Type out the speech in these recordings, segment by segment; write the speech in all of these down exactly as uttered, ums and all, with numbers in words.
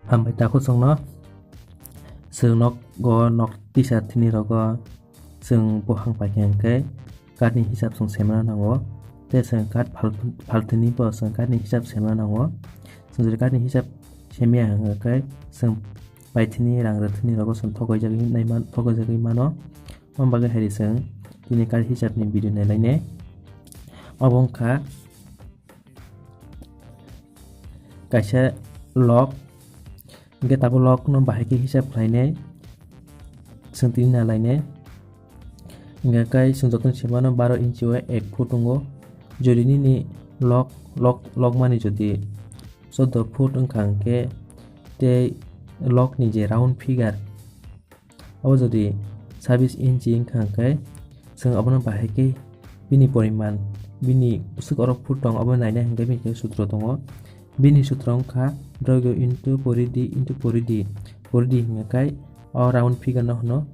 Hambai takhuk chwngno. Chwng nok go nok tisa thini rogo chwng buphang paikha hwnkhe card ni hisab chwng semna nango. Tei chwng card phal-, phalthini bo chwng card ni hisab semna nango. Chwng jodi card ni hisab semya hwnkhe chwng paithini rang rwthwini rogo chwng thogaijagwi naima-, thogaijagwi mano. Aboni bagwi hai di chwng tini card hisab ni video nailainai. Obo wngkha kaisa log, hwnkhe tabuk log no bahai khe hisab khlainai, chwng tini nailainai. Hwnkhe kai chwng jotono se mano baro inchi o ek foot wngo. Jodi nini log, log, log mani jodi chordo foot wngkha hwnkhe tei log ni je round figure, abo jodi sabis inchi wngkha hwnkhe chwng abono bahai khe bini poriman, bini bwswk oro foot tong abo nainai hwnkhe bini khe sutro tongo. Bini sutro wngkha droigyo into poridhi into poridhi. Poridhi hwnkhe o round figure no hwno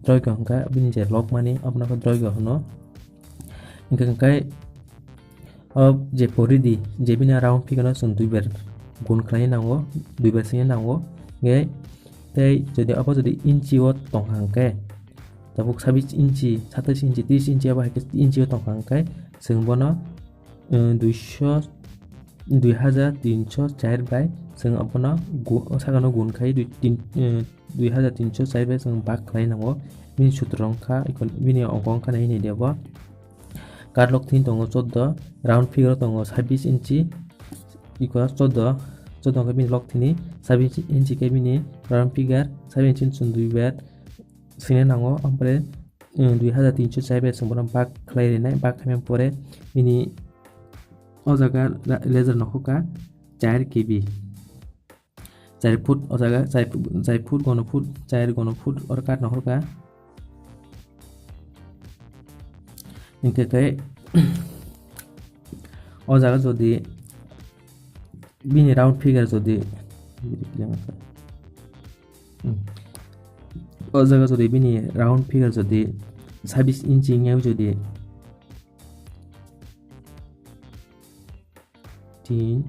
droigyo hwnkha bini je log mani abono khe droigyo hwno. Hwnkhe hwnkhe o je poridhi, je bini round figure no chwng dui bar gun khlai nango, dui bar singwi nango. Hwnkhe tei jodi abo jodi inchi o tongkha hwnkhe, tabuk sabis inchi, satais inchi, tris inchi abo hai khe inchi o tongkha hwnkhe chwng bono, eh, duiso, dui hajar tinso char bai chwng abono gu-, sakano gun khai dui, tin, eh, dui hajar tinso char bai chwng bak khlai nango. Bini sutro wngkha, bini ongko wngkha nai hwnwi de bo. Card log thini tongo chordo, round figure tongo sabis inchi, iko chordo, chordo wngkha bini log thini, sabis inchi khe bini round figure, sabis inchi chwng dui bar singna nango, ampore, eh, dui hajar tinso char bai chwng bono bak khlai rinai, bak khaimani pore bini o jaga ra-, eraser nokhorkha char K B. Char foot o jaga, char, char foot gono foot, char gono foot oro card nokhorkha. Hwnkhe khe o jaga jodi bini round figure jodi, hmm, o jaga jodi bini round figure jodi sabis inchi wngya jodi tin,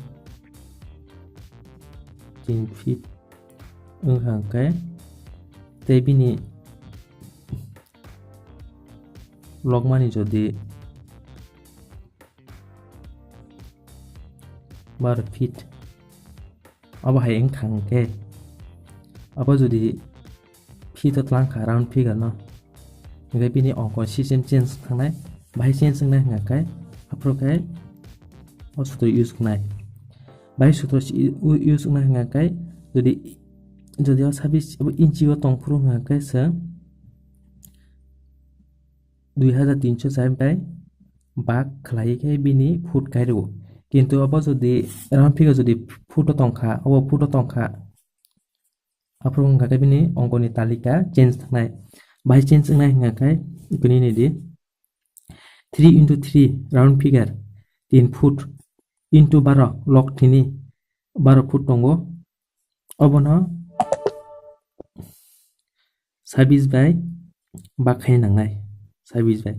tin feet wngkha hwnkhe tei bini logmani jodi baro feet obo hai wngkha hwnkhe, obo jodi feet o twlang kha round figure no, hwnkhe bini ongko system change thangnai, bahai change wngnai hwnkha khe, aphuru khe o sutro use wngnai. Bahai sutro si-, u-, use wngnai hwnkha khe, jodi, jodi o sabis inchi o tong phuru hwnkha khe chwng dui hajar tinso char bai bak khlai khe bini foot kai rwo. Kintu obo jodi round figure jodi foot o tong kha, obo foot o tong kha, aphuru wngkha khe bini ongkoni talika change thangnai. Bahai change wngnai hwnkha khe, ikoni nini di, three into three round figure, tin foot into baro log thini, baro foot tongo. Obono sabis bai bak khai nangnai, sabis bai.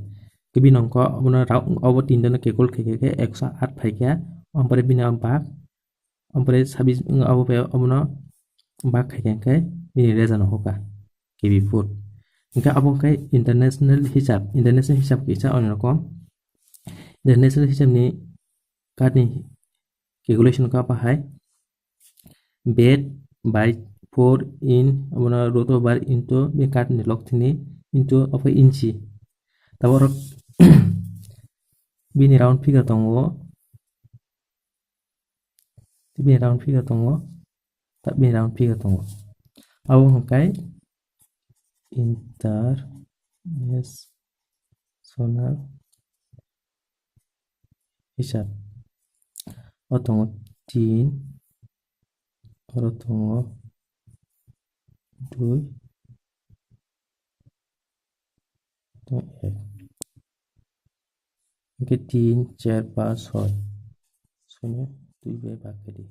Khe bini ongko obono ra-, obo tinjono calculate khe khe ekso aat phaikha, ompore bini bak Ompore sabis wng abo bai obono bak khai khe hwnkhe bini reza no hoka K B foot. Hwnkhe abo wngkhe international hisab, international hisab kisa oni rokom. International hisab ni card ni calculation kha bahai bed by four in obono root over into bini card ni log thini into obo inchi. Tabok bini round figure tongo. Bini round figure tongo, ta bini round figure tongo. Abo hwnkhe international hisab. O tongo tin, oro tongo dui, Hwnkhe tin, char, panch, soi. Soino dui bai bak khe di.